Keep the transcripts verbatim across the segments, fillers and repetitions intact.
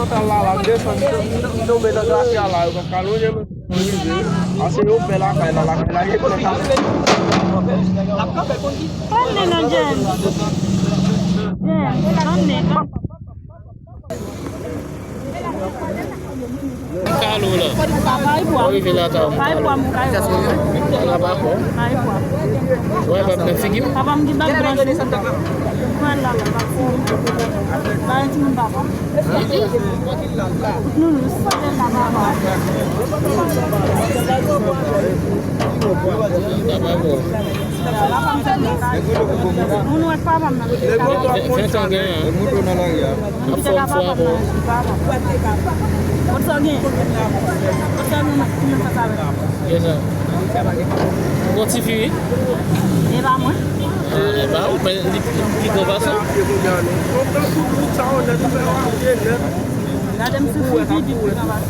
Sa la, la, desann, m tonbe nan grafya la, yo p ap ka lonje m. Ase yo fè lakay la, lakay la, e fè sa. Ann li non, Jen. Jen, ann li. Kalo la. Sa va, e bwa? Ou rive la, Kalo. Sa va, e bwa, mon kay? Sa va pa fò. Sa va, e bwa? Wè, pa nan figi w. Papa m gen bak blanch. Pran la, la, pa ti moun. Pa yon ti moun papa. Kout nou lous. Moun wè papa m nan. Fè tan gen an. Ap fò, ap fò, ap fò. Kote sa w gen? Kote sa w gen? Yes, sir. Ou gon tifi, wi? E pa mwen. E pa ou, men li, li, li gon fason. Gade m sou figi, li gon fason.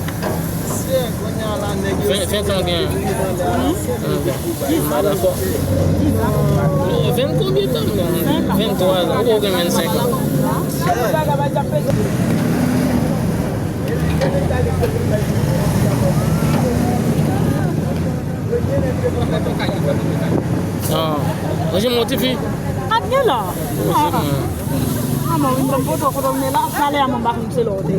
Ven, ven tan gen. Hmm? Ah, dakò. Ven konbyen tan m gen? Venntwa zan. Ou gen vennsenk an. Ah, mwen se yon ti fi. Ap gen la. Ah, ah. Ah, mwen, mwen, mwen, mwen, mwen, la, talè a, mwen, pa konn se lè w te.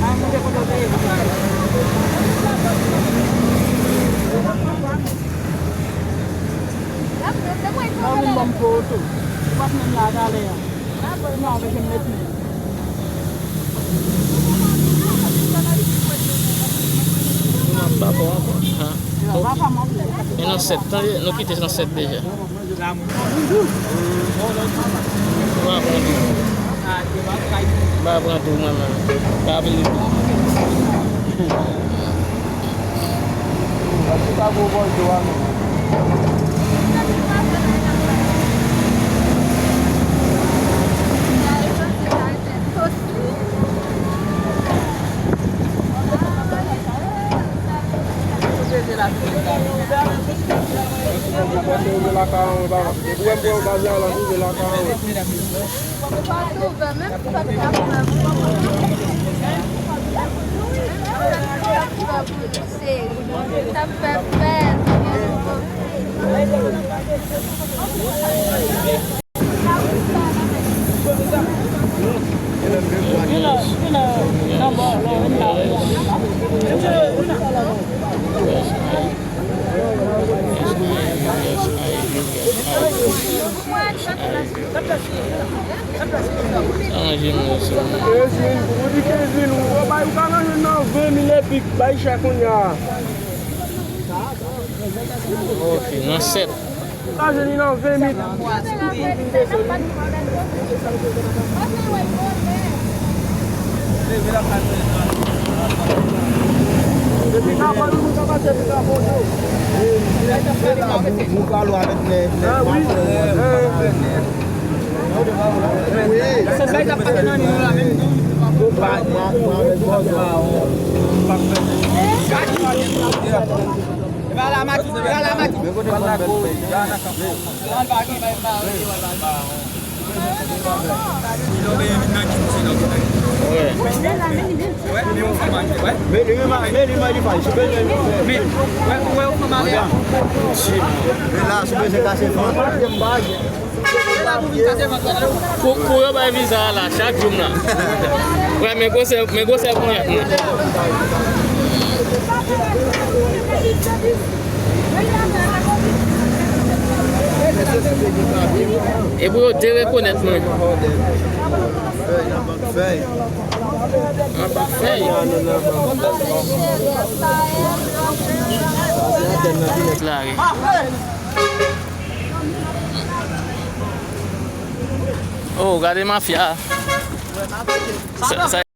Ah, mwen, te konn te. Ou pa vin ban m foto. Ou pa t menm la talè a. Non, men se m met men. Papa, papa. E nan sèt, tande, nou kite nan sèt deja. Ou pa pran tou. Ou pa pran tou, mwen menm. Pa vle tou. Sa manje m yo sou. Kenz mil, ou di kenz mil, ou bay, ou ka nan jwenn nan ven mil epi, bay chè kounye a. Ok, nan sèt. Sa jwenn li nan ven mil. Depi kapon, nou ka pase pou kapon tou. Bouka lo avèk lè. Ah, wi. Pou, pou yo bay viza a la, chak jou m la. Wè, men gwosè, men gwosè ponyèt mwen. E pou yo derekonèt mwen. Fèy. Anba fèy. Deklare. Oh, gade mafya. Sa, sa